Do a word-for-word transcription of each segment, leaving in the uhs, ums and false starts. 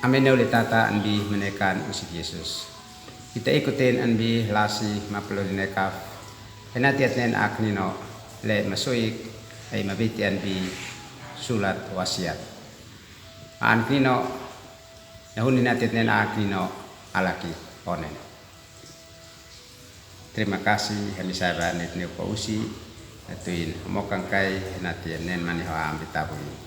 Ameneo le tata anbi manekan usi Jesus. Ita ikutin anbi lasi mapelo linekaf. Henati atnen aknino le masoik ai mabiti anbi sulat wasiat. Aknino, nahun henati atnen aknino alaki onen. Terima kasih, hemi saya ba nit niu ko usi, atuin mo kangkai, henati nen mani ho ambi tabui.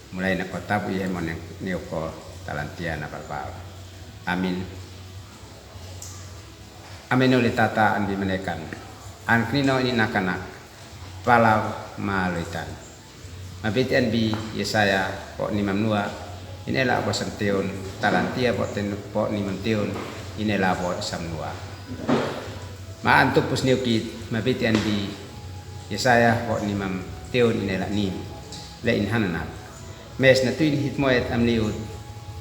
Mulai na ko tabui, hemo niu ko talantia na balbal. Amin. Ameneo le tata anbi manekan. Aknino ini nakanak. Pala ma loitan. Mabiti anbi Yesaya bo nimamnua, inela bo samtiun, talantia bo ten bo nimamtiun, inela bo samnua. Ma antupus niukit, mabiti anbi Yesaya bo nimamtiun inela nim, le in hananak. Mes natuin hitmoet amliut,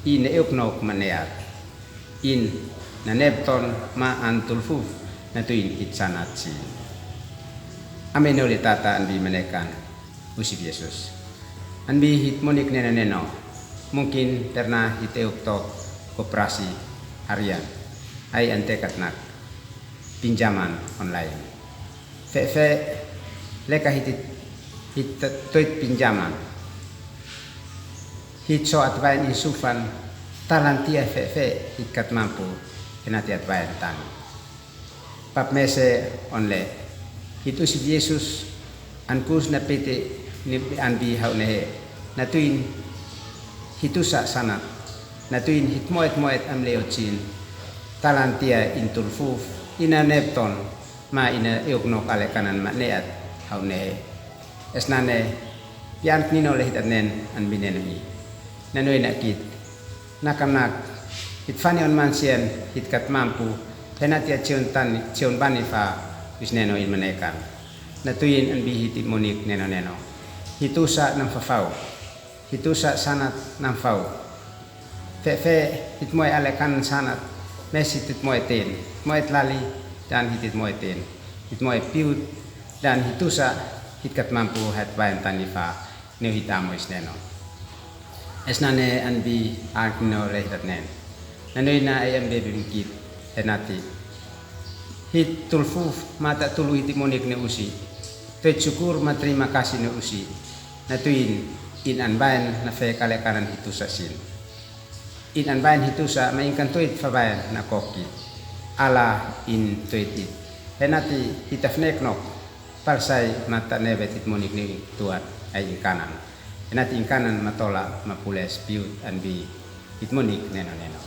in euknok maneat. In nanepton ma antulfuf, natuin hitsanat sin. Ameneo le tata anbi manekan. Usi Jesus. Anbi hitmonik neno neno. Mungkin terna hiteuktok koperasi harian. Ai antekatnak. Pinjaman online. Fe, fe, leka hiti, hit, toit pinjaman. Hit so atbain insufan, talantia fe, fe, hit kat mampu, henati atbain tani. Pap mese onle. Hit usi Jesus, ankus na piti ni anbi hau nehe. Natuin hitusa sanat. Natuin hitmoet moet amleotsin. Talantia intulfuf. Ina nepton. Ma ina euknok ale kanan ma neat hau nehe. Esnane, pian knino le hit atnen anbi neno i. Nano ina kit. Nakanak, hit fani on mansian, hit kat mampu, henati a chion tani, chion bani fa, wis neno in manekan. Natuin anbi hit monik neno neno. Hitusa nam fafau. Hitusa sanat nam fau. Fe, fe, hitmoe ale kanan sanat, mes hit, hitmoe ten. Hitmoe tlali, dan hit, hitmoe ten. Hitmoe piut, dan hitusa, hit kat mampu, het baen tani fa, neu hit amo is neno. Esnane anbi aknino le hit atnen. Nano ina ai anbi bimkit, henati. Hit tulfuf, mata tulu hit monik ne usi. Toit sukur ma terima kasih ne usi. Natuin, in anbaen na fe kale kanan hitusa sin. In anbaen hitusa ma in kan toit fabaen na koki. Ala in toit it. Henati hit afnek nok. Palsai mata nevet hit monik ni tuat ai in kanan. Henati in kanan matola ma pules piut anbi hit monik neno neno.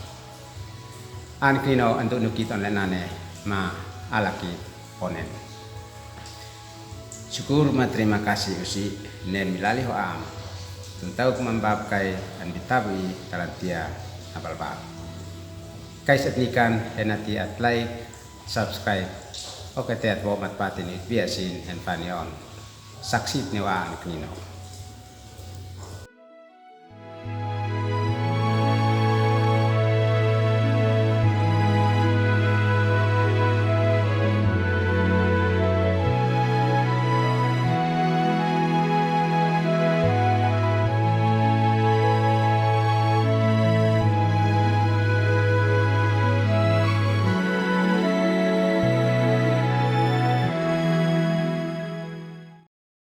Aknino antu nukit on le nane ma alaki onen. Sukur ma terima kasih usi nen milali ho am. Tuntau kumambab kai anbi tabu i talantia na balbal. Kai set nikan henati at like, subscribe. Oke te at bo mat pati ni biasin hen fani on. Saksit ni wa aknino.